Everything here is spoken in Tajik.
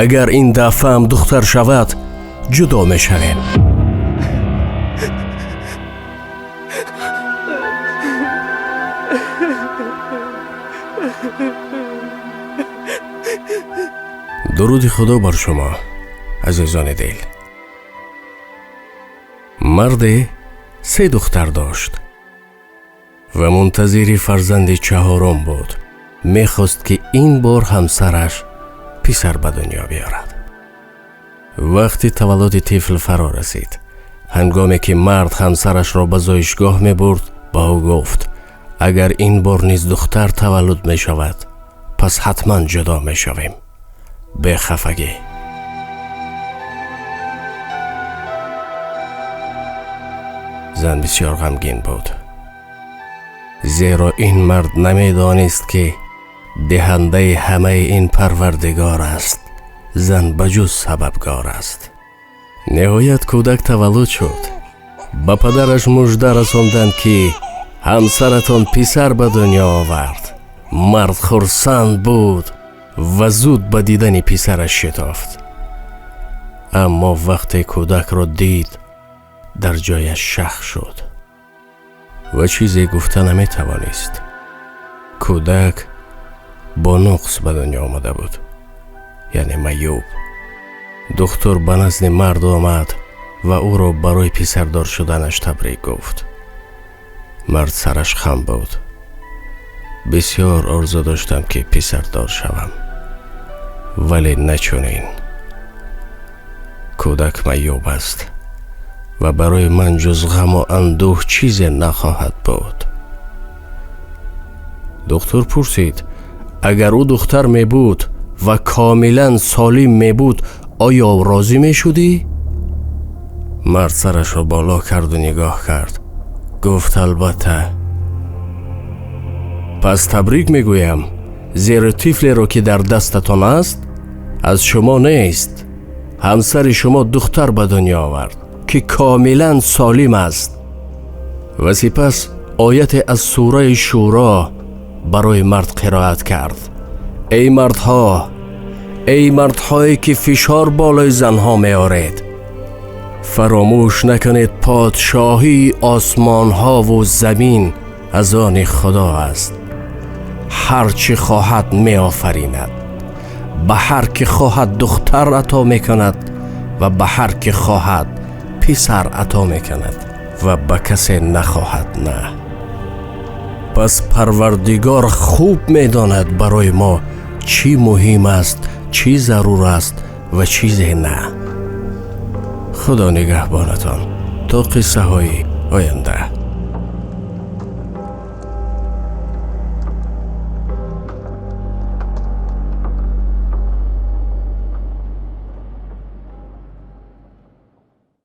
Агар ин дафъаам духтар шавад, ҷудо мешавем. Дуруди Худо бар шумо, азизони дил. Марде се духтар дошт ва мунтазири фарзанди чаҳорум буд. Мехост, ки ин бор ҳамсараш писар ба дунё биёрад. Вақти таваллуди тифл фаро расид. Ҳангоме ки мард ҳамсарашро ба зоишгоҳ мебурд, ба ӯ гуфт: агар ин бор низ духтар таваллуд мешавад, пас ҳатман ҷудо мешавем. Бехафагӣ. Зан бисёр ғамгин буд, зеро ин мард намедонист, ки диҳандаи ҳамаи ин Парвардигор аст. Зан ба ҷуз сабабгор аст. Ниҳоят кӯдак таваллуд шуд. Ба падараш мужда расонданд, ки ҳамсаратон писар ба дунё овард. Мард хурсанд буд ва зуд ба дидани писараш шитофт. Аммо вақте кӯдакро дид, дар ҷояш шах шуд ва чизе гуфта наметавонист. Кӯдак бо нуқс ба дунё омада буд, яъне маъюб. Духтур ба назди мард омад ва ӯро барои писардор шуданаш табрик гуфт. Мард сараш хам буд. Бисёр орзу доштам, ки писардор шавам, вале начунин. Кӯдак маъюб аст ва барои ман ҷуз ғаму андӯҳ чизе нахоҳад буд. Духтур пурсид: агар ӯ духтар мебуд ва комилан солим мебуд, оё розӣ мешудӣ? Мард сарашро боло карду нигоҳ кард. Гуфт: албатта. Пас табрик мегӯям, зеро тифлеро, ки дар дастатон аст, аз шумо нест. Ҳамсари шумо духтар ба дунё овард, ки комилан солим аст. Ва сипас ояте аз сураи Шӯро барои мард қироат кард. Эй мардҳо, эй мардҳое, ки фишор болои занҳо меоред, фаромӯш накунед, подшоҳии осмонҳову замин аз они Худо аст. Ҳар чӣ хоҳад меофаринад. Ба ҳар ки хоҳад духтар ато мекунад ва ба ҳар ки хоҳад писар ато мекунад ва ба касе нахоҳад на. Пас Парвардигор хуб медонад барои мо чӣ муҳим аст, чӣ зарур аст ва чизе на. Худо нигаҳбонатон то қиссаҳои оянда.